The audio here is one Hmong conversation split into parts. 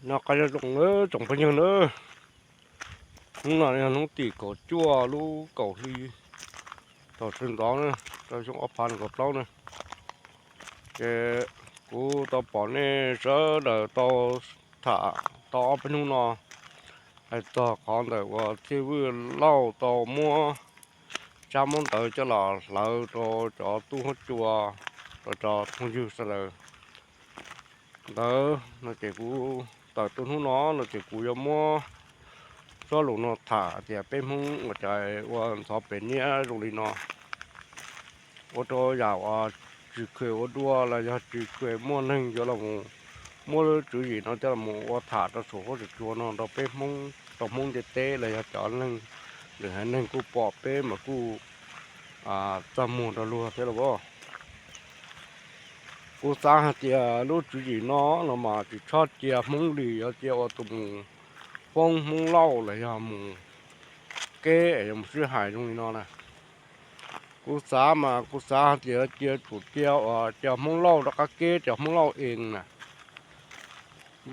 Nyob zoo tsoom phooj ywg na, hnub no yog hnub tim kaum cuaj lub kaum hli thaum sawv ntxov na, rau xyoo ob phav nees nkaum plaub na. Ces kuv tau pom nej sawv daws tau tham tau ob peb hnub no, hais txog qhov ntawm uas Txhiaj Vwj Lauj tau muab tsab mob ntawd coj los hlawv rau cov tub huab cua, rau cov phooj ywg sawv daws ntawd no ces kuv tawm tuaj hnub no no ces kuv yuav muab zaj lus no tham tias peb Hmoob ua cas ua ntxhov pem niab zoo li no, ua rau yam uas tsis kheev ua dua los yog tsis kheev muaj neeg yuav los muab lub tswv yim no coj los ua tham rau saum huab saum cua no rau peb Hmoob, rau Hmoob ntiaj teb los yog cov neeg, lwm haiv neeg kuj pom peb mas kuj txaj muag rau luag thiab los as. Kuv xav hais tias lub tswv yim no los mas tsis txhob cia Hmoob Lis yuav cia ua tus mus foob Hmoob Lauj los yog mus keb es yuav mus sib hais zoo li no na. Kuv xav mas kuv xav hais tias cia tsum cia uas cov Hmoob Lauj rov qab keb cov Hmoob Lauj ees na.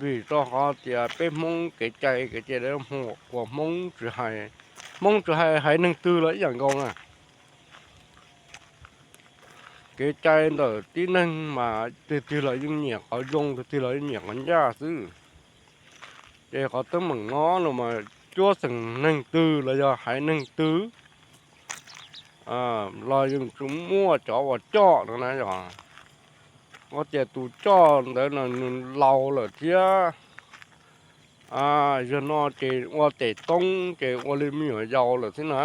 Vim rau qhov tias peb Hmoob kev cai kev cai uas Hmoob tsis hais, Hmoob tsis hais haiv neeg twg los ib yam nkaus na. Kev cai ntawm tib neeg mas twg twg los yeej nyiam qhov zoo, twg twg los yeej nyiam qhov ncaj xwb. Ces qhov teeb meem no no mas cuab xeem neeg twg los yog haiv neeg twg los yeej tsuas muaj cov uas coj no na yog. Ua tias tus coj ntawd no nws laus lawm thiab, yog no ces ua tes toob ces ua li me nyuam yaus lawm xwb na.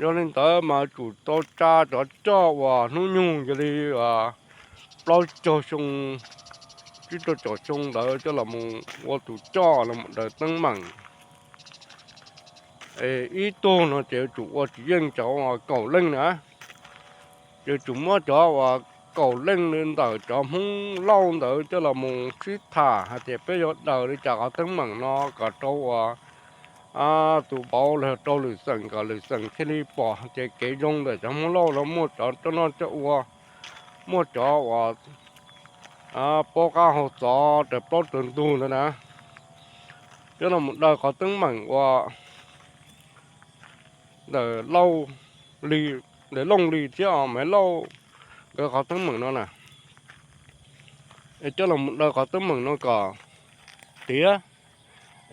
Yog li ntawd mas tsum tau tsa cov coj uas hnub nyoog yog li plaub caug xyoo, tsib rau caum xyoo ntawd coj los mus ua tus coj los daws teeb meem. Es ib tug no ces yuav tsum ua tsis yeej cov kaum leej na, ces tsum muab cov uas kaum leej li ntawm cov Hmoob Lauj ntawd coj los mus sib tham hais tias peb yuav daws li cas qhov teeb meem no kom rau uas tus vauv los yog rau lwm xeem kom lwm xeem thiaj li pom hais tias kev zoo ntawm cov Hmoob Lauj no muaj cov coj noj coj ua, muaj cov uas paub qab hau txov raws plaub raws ntug ntawd na, coj los mus daws qhov teeb meem uas ntawm Lauj Lis, ntawm Looj Lis thiab Maiv Lauj nkawd qhov teeb meem no na. Es coj los mus daws qhov teeb meem no kom tiav,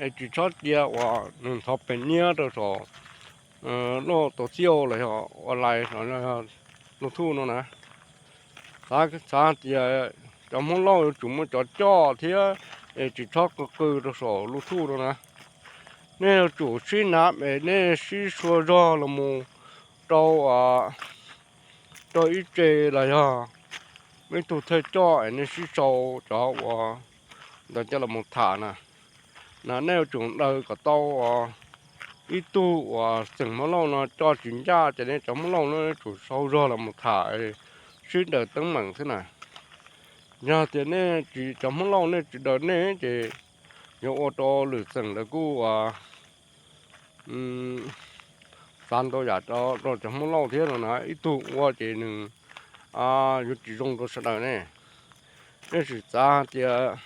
es tsis txhob cia uas nws ntxhov pem niab rau saum lub tau xiaj los yog online los yog YouTube no na. Xav tias cov Hmoob Lauj yuav tsum muaj cov coj thiab, es tsis txhob qw qw rau saum YouTube no na. Nej yuav tsum sib nab es nej sib sua zog los mus rau, rau ib tse los yog ib tug thawj coj es nej sib sau cov uas ntawd coj los mus tham na. Na nej yuav tsum daws kom tau ib tug uas xeem Hmoob Lauj no coj tsis ncaj ces nej cov Hmoob Lauj no yuav tsum sau zog los mus tham, sib daws teeb meem xwb na. Yog tias nej tsis, cov Hmoob Lauj nej tsis daws nej ces yuav ua rau lwm xeem lawv kuj ua xav ntau yam rau cov Hmoob Lauj thiab no na. Ib tug ua ces nws yuav tsis zoo rau sawv daws ne. Nej sim xav hais tias,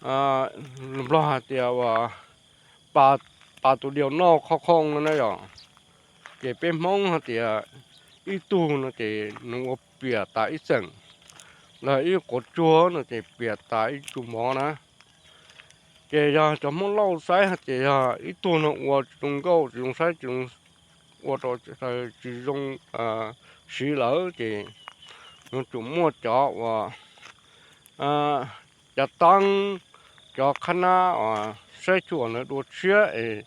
Nplog hais tias uas pas tus diaus noj qhov khoom no na yom. Ces peb Hmoob hais tias ib tug no ces nws ua piam tas ib xeem, los ib quav tsuag no ces piam tas ib tsu mov na. Ces yog cov Hmoob Lauj saib hais tias yog ib tug no ua tsis zoo nkauj tsis zoo saib tsis zoo, ua rau tsis zoo siv lawm ces yuav tsum muaj cov uas cov teeb, cov qhab nab uas saib xyuas ntawd dua tshiab es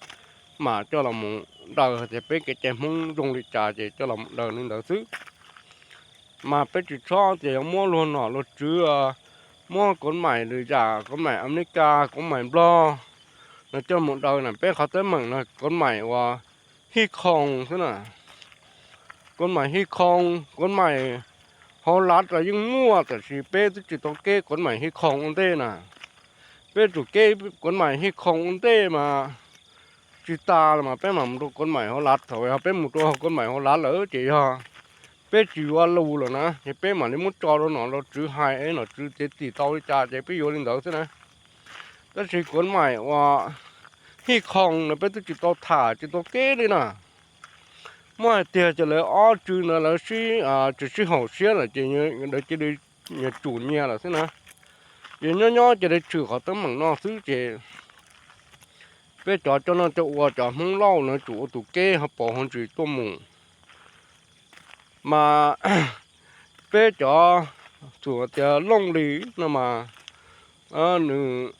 mam coj los mus daws hais tias peb kev cai Hmoob zoo li cas ces coj los mus daws li ntawd xwb. Mas peb tsis txhob tias yuav muab luag nom luag tswv, muab kov maim lwm yam, kov maim Amelikas, kov maim Nplog no coj mus daws na. Peb qhov teeb meem no kov maim uas hij khoom xwb na. Kov maim hij khoom, kov maim hauv lav los yeej muaj, tab sis peb twb tsis tau keb kov maim hij khoom ua ntej na. Peb tsum keb kov maim hij khoom ua ntej mas tsis tas los mas peb mam mus rau kov maim hauv lav. Thaum yog peb mus rau kov maim hauv lav lawm ces yog peb tsis yuav lus lawm na, ces peb mam li muab tso rau nom rau tswv hais es nom tswv txiav txim tau li cas ces peb yuav li ntawd xwb na. Tab sis kuv mam uas hij khoom no peb twb tsis tau tham tsis tau keb li na. Muaj hais tiag ces lawv ob tswv ntawd lawv sib, tsis sib haum siab lawm ces lawv cia li nyias tsum nyias lawm xwb na. Ces nyob nyob cia li tshwm qhov teeb meem no xwb ces peb cov coj noj coj ua cov Hmoob Lauj no tsum ua tus keb ho pos ho ntsis tuaj mus. Mas peb cov txuas tias Looj Lis no mas nws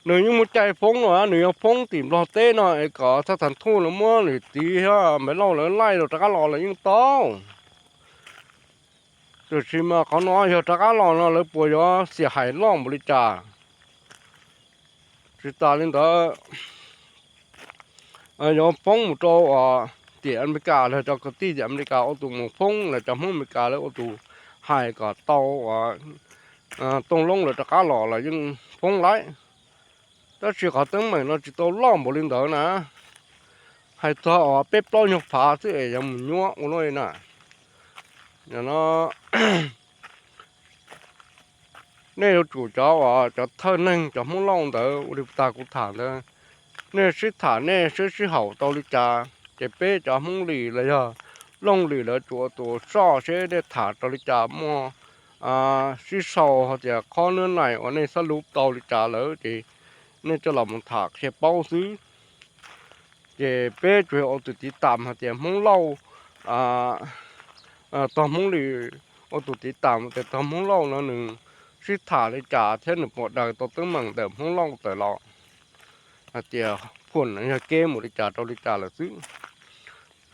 yeej muaj caij foob no, nws yuav foob tim Nplog teb no es kom thaj tham thuj los muab nws txiv thiab Maiv Lauj lawv laij rov qab los los yeej tau. Tiam sis mas qhov no yog rov qab los no lawv puas yuav xiam hais loj npaum li cas? Tsis tas li ntawd, yuav foob mus rau tim Amelikas los cov kwv tij tim Amelikas ua tus mus foob los cov Hmoob Amelikas lawv ua tus hais kom tau uas Tooj Loob lawv rov qab los los yeej foob lawm. Tab sis qhov teeb meem no tsis tau loj npaum li ntawd na. Hais txog uas peb plaub nyuag phav xwb es yuav mus nyuab ua luaj li na. Yog no nej yuav tsum cov uas cov thawj neeg cov Hmoob Lauj ntawd ua li tag kuv tham ntawd, nej sib tham nej sib sib haum tau li cas ces peb cov Hmoob Lis los yog Looj Lis lawv tsuas ua tus soj seb nej tham rau li cas muaj sib sau hos tias qhov nab nais uas nej xab lub tau li cas lawm ces nej coj los mus tham qhia paub xwb. Ces peb tsuas yog ua tus tiv tam hais tias Hmoob Lauj, tog Hmoob Lis, ua tus tiv tam tias tog Hmoob Lauj no nws sib tham li cas thiab nws puas daws tau teeb meem ntawm Hmoob Lauj tawm los hais tias phuam yog keb mus li cas rau li cas lawm xwb.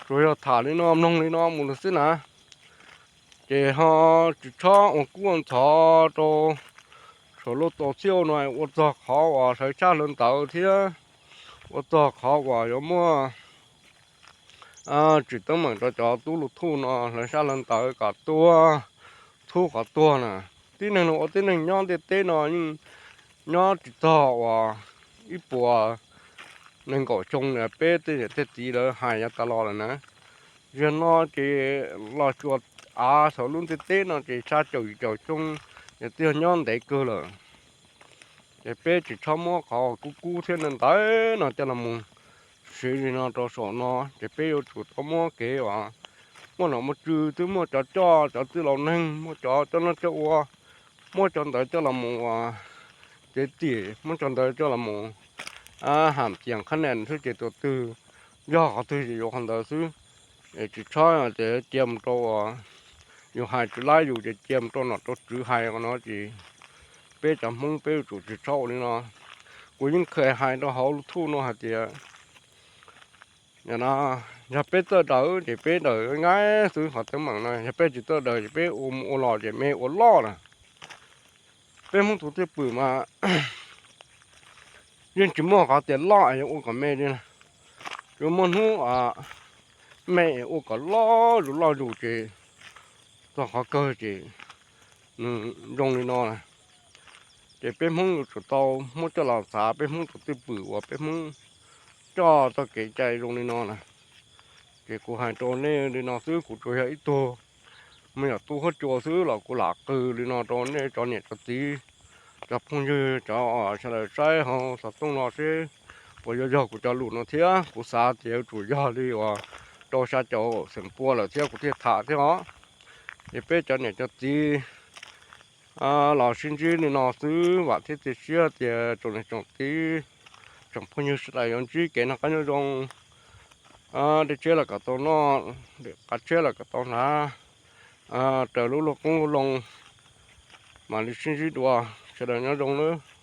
Tsuas yog tham li no mloog li no mus lawm xwb na. Ces ho tsis txhob ua kub ua ntxhov rau saum lub tau txiaj no ua txog qhov uas sawv sab hlawv ntawv thiab ua txog qhov uas yuav muaj tsim teeb meem rau cov tub lug thuj no hlawv sab hlawv ntawv kom tuag, txhub qhov tuag na. Tib neeg no ua tib neeg nyob ntiaj teb no yeej nyob tsis txog uas ib puas nees nkaum xyoo na, peb tej niam tej txiv lawv hais yav tas los lawm na. Zaum no ces los tsuas av saum lub ntiaj teb no ces xya caum yim caum xyoo, ces twb yog nyob ntev kawg lawm. Ces peb tsis txhob muab qhov kub kub thiab ntawd no coj los mus siv li no rau saum no, ces peb yuav tsum tau muab kev uas muaj nom muaj tswv, twb muaj cov coj cov txwj laus neeg, muaj cov coj noj coj ua, muab cov ntawd coj los mus uas txiav txim, muab cov ntawd coj los mus ham cias qhab nes xwb ces tus twg yog qhov twg ces yuav qhov ntawd xwb. Es tsis txhob ces cia mus rau uas yus hais tsis laib yus ces cia mus rau nom rau tswv hais no ces peb cov Hmoob peb yuav tsum tsis txhob ua li no. Kuv yeej kheev hais rau hauv lub thuj no hais tias, no, yog peb txawj daws ces peb daws nqaij xwb qhov teeb meem no, yog peb tsis txawj daws ces peb ua mus ua los ces me ua loj na. Peb Hmoob tus twj pwm mas yeej tsis muaj qhov tias loj es yuav ua kom me li na. Yuav muaj hnub me es ua kom loj zus loj zus ces txog qhov kawg ces nws zoo li no na. Ces peb Hmoob yuav tsum tau muab coj los xav peb Hmoob tus twj pwm uas peb Hmoob coj txoj kev cai zoo li no na. Ces kuv hais rau nej li no xwb, kuv tsuas yog ib tug me nyuam tub huab cua xwb los kuv lam qw li no rau nej cov niam cov txiv, cov phooj ywg, cov sawv daws saib hauv xov tooj no seb puas yuav yog kuv cov lus no thiab. Kuv xav tias yuav tsum yog li uas rau xya caum xeem pua lawm thiab kuv thiaj tham thiab os. Ces peb cov niam cov txiv los sib ntsib li no xwb, vam thiab cia siab tias tsoom niam tsoom txiv tsoom phooj ywg sawv daws yuav ntsib kev noj qab nyob zoo, dej tshiab los kom tau noj, dej qab tshiab los kom tau hnav, raws lub luag qoob lub loo, mam li sib ntsib dua, sawv daws nyob zoo nawb.